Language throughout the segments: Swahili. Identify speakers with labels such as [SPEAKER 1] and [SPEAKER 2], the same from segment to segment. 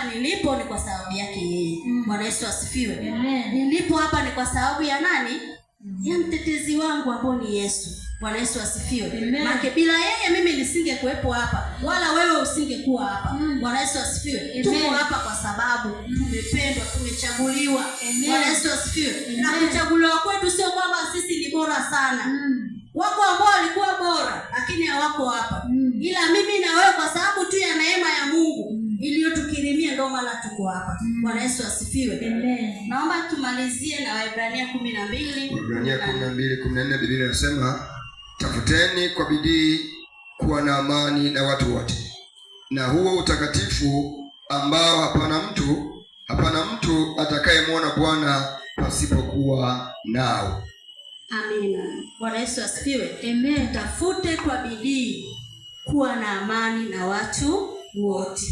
[SPEAKER 1] Hapa nilipo ni kwa sababu yake yeye. Bwana Yesu asifiwe.
[SPEAKER 2] Amen.
[SPEAKER 1] Nilipo hapa ni kwa sababu ya nani? Ya mtetezi wangu ambao ni Yesu. Bwana Yesu asifiwe.
[SPEAKER 2] Amen.
[SPEAKER 1] Maana bila yeye mimi nisingekuwepo hapa, wala wewe usingekuwa hapa. Bwana Yesu asifiwe.
[SPEAKER 2] Amen.
[SPEAKER 1] Tuko hapa kwa sababu tumependwa, tumechaguliwa.
[SPEAKER 2] Amen.
[SPEAKER 1] Bwana Yesu asifiwe. Na
[SPEAKER 2] Amen.
[SPEAKER 1] kuchaguliwa kwetu sio kwamba sisi ni bora sana. Wako ambao walikuwa bora lakini hawako hapa. Ila mimi na wewe kwa sababu tu ya neema ya Mungu iliyotukirimia ndio maana tuko hapa. Bwana Yesu asifiwe.
[SPEAKER 2] Amen.
[SPEAKER 1] Naomba tumalizie na Waebrania 12.
[SPEAKER 3] Waebrania 12:14 Biblia inasema, tafuteni kwa bidii kuwa na amani na watu wote, na huo utakatifu ambao hapana mtu atakayemwona Bwana pasipokuwa nao.
[SPEAKER 1] Amina. Bwana Yesu asifiwe.
[SPEAKER 2] Amen.
[SPEAKER 1] Tafute kwa bidii kuwa na amani na watu wote.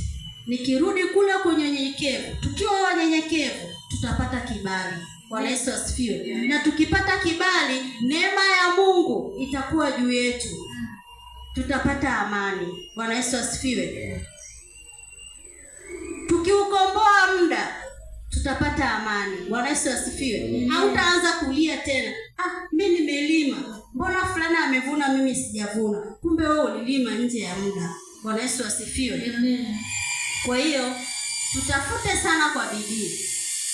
[SPEAKER 1] Nikirudi kule kwenye unyenyekevu, tukiwa wanyenyekevu tutapata kibali. Bwana Yesu asifiwe. Na tukipata kibali, neema ya Mungu itakuwa juu yetu, tutapata amani. Bwana Yesu asifiwe. Tukiukomboa muda tutapata amani. Bwana Yesu asifiwe. Hautaanza kulia tena, ah, mi nimelima, mbona fulani amevuna, mimi sijavuna. Kumbe wewe ulilima nje ya muda. Bwana Yesu asifiwe.
[SPEAKER 2] Amen.
[SPEAKER 1] Kwa hiyo tutafute sana kwa bidii,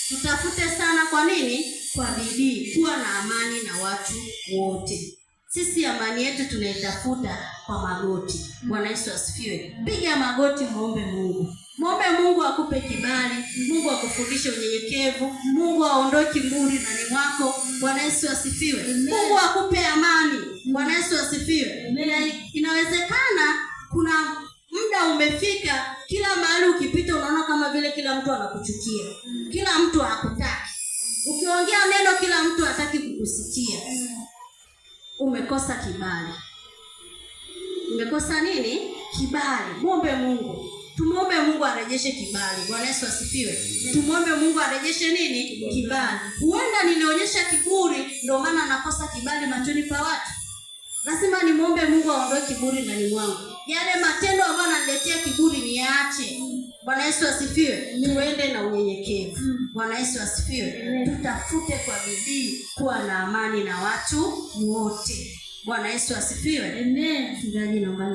[SPEAKER 1] tutafute sana kwa nini? Kwa bidii kuwa na amani na watu wote. Sisi amani yetu tunaitafuta kwa magoti. Bwana Yesu asifiwe. Piga magoti, muombe Mungu, muombe Mungu akupe kibali, Mungu akufundishe unyenyekevu, Mungu aondoe kiburi ndani mwako. Bwana Yesu asifiwe. Mungu akupe amani. Bwana Yesu asifiwe. Inawezekana kuna muda umefika, kila mahali ukipita unaona kama vile kila mtu anakuchukia, kila mtu hakutaki. Ukiongea neno, kila mtu hataki kukusikia. Umekosa kibali. Umekosa nini? Kibali. Muombe Mungu, tumwombe Mungu arejeshe kibali. Bwana Yesu asifiwe. Tumwombe Mungu arejeshe nini? Kibali. Huenda nilionyesha kiburi, ndio maana nakosa kibali machoni pa watu. Lazima nimwombe Mungu aondoe kiburi ndani mwangu. Yale matendo ambayo ananiletea kiburi niyaache. Bwana Yesu asifiwe. Tuende na unyenyekevu. Bwana Yesu asifiwe. Tutafute kwa bidii kuwa na amani na watu wote. Bwana Yesu asifiwe.
[SPEAKER 2] Amen.
[SPEAKER 1] Mchungaji, naomba